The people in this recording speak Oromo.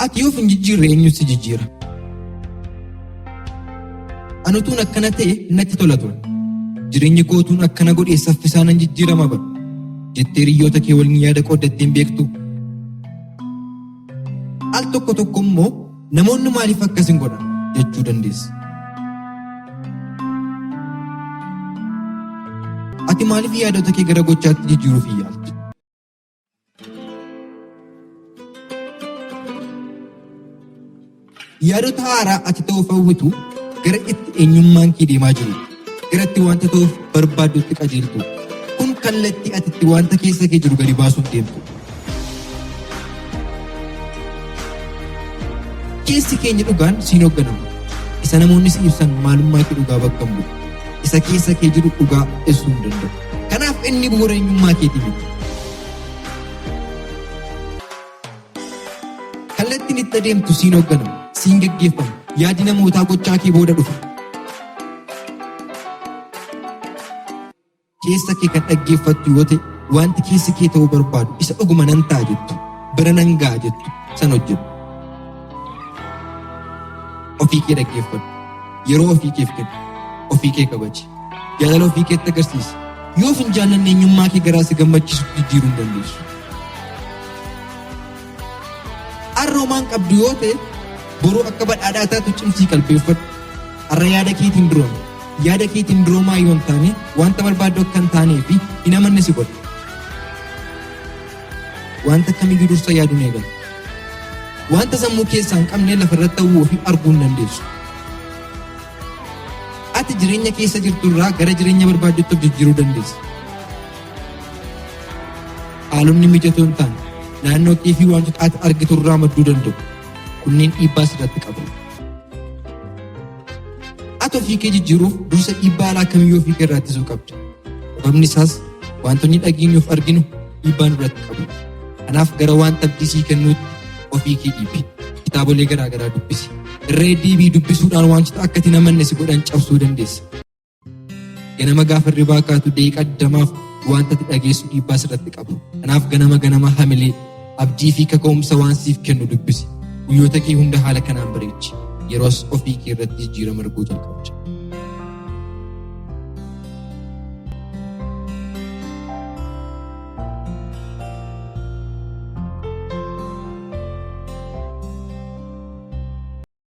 Ati yoo of hin jijjiirre eenyutu si jijjiira? Ani utuun akkana ta'e natti tola ture. Jireenyi koo utuun akkana godhee saffisaan nan jijjiirama bara. Jettee hiriyyoota kee waliin yaada qooddattee hin beektuu? Al tokko tokko immoo namoonni maaliif akkas hin godhan jechuu dandeessa. Ati maaliif yaadota kee gara gochaatti jijjiiruuf hin yaaltu? Yaadota haaraa ati ta'uuf hawwitu gara itti eenyummaan kee deemaa jiru, gara itti wanta ta'uuf barbaaddutti qajeeltu. Kun kallattii ati itti wanta keessa kee jiru gadi baasuuf deemtu. Keessi keenya dhugaan siin hoogganama. Isa namoonni si ibsan maalummaa kee dhugaa bakka hin bu'u. Isa keessa kee jiru dhugaa ibsuu hin danda'u. Kanaaf inni bu'uura eenyummaa keetii miti. Kallattiin itti adeemtu siin hoogganama, siin geggeeffama. Yaadi namootaa gochaa kee booda dhufa. Keessa kee kan dhaggeeffattu yoo ta'e, wanti keessi kee ta'uu barbaadu isa dhuguma nan ta'a jettu, bira nan ga'a jettu san hojjedhu. Ofii kee dhaggeeffadhu. Yeroo ofii keef kenni. Ofii kee kabaji. Jaalala ofii keetti agarsiisi. Yoo of hin jaallanne eenyummaa kee garaa si gammachiisutti jijjiiruu hin dandeessu. Har'a homaa hin qabdu yoo ta'e boruu akka badhaadhaa taatu cimsii qalbeeffadhu. Har'a yaada keetiin duroomi. Yaada keetiin duroomaa yoo hin taane wanta barbaaddu akka hin taanee fi hin amanne si godha. Wanta kamiyyuu dursa yaaduun eegala. Wanta sammuu keessaa hin qabne lafarratti hawwuu fi arguu hin dandeessu. Ati jireenya keessa jirtu irraa gara jireenya barbaaddutti of jijjiiruu dandeessa. Haalonni mijatoo hin taane naannoo kee fi wantoota ati argitu irraa madduu danda'u. Kunneen dhiibbaa sirratti qabu. Ati ofii kee jijjiiruuf dursa dhiibbaa alaa kamiyyuu ofii kee irraa ittisuu qabda. Sababni isaas wantoonni dhageenyuuf arginu dhiibbaa nurratti qabu. Kanaaf gara wanta abdii sii kennuutti ofii kee dhiibi. Kitaabolee garaa garaa dubbisi. Irra deddeebii dubbisuudhaan wantoota akka ati hin amanne si godhan cabsuu dandeessa. Ganama gaafa hirribaa kaatu daqiiqaa 20f wanta ati dhageessu dhiibbaa sirratti qabu. Kanaaf ganama ganama hamilee, abdii fi kaka'umsa waan siif kennu dubbisi. Guyyoota kee hunda haala kanaan bareechi. Yeroos ofii kee irratti jijjiirama arguu jalqabda.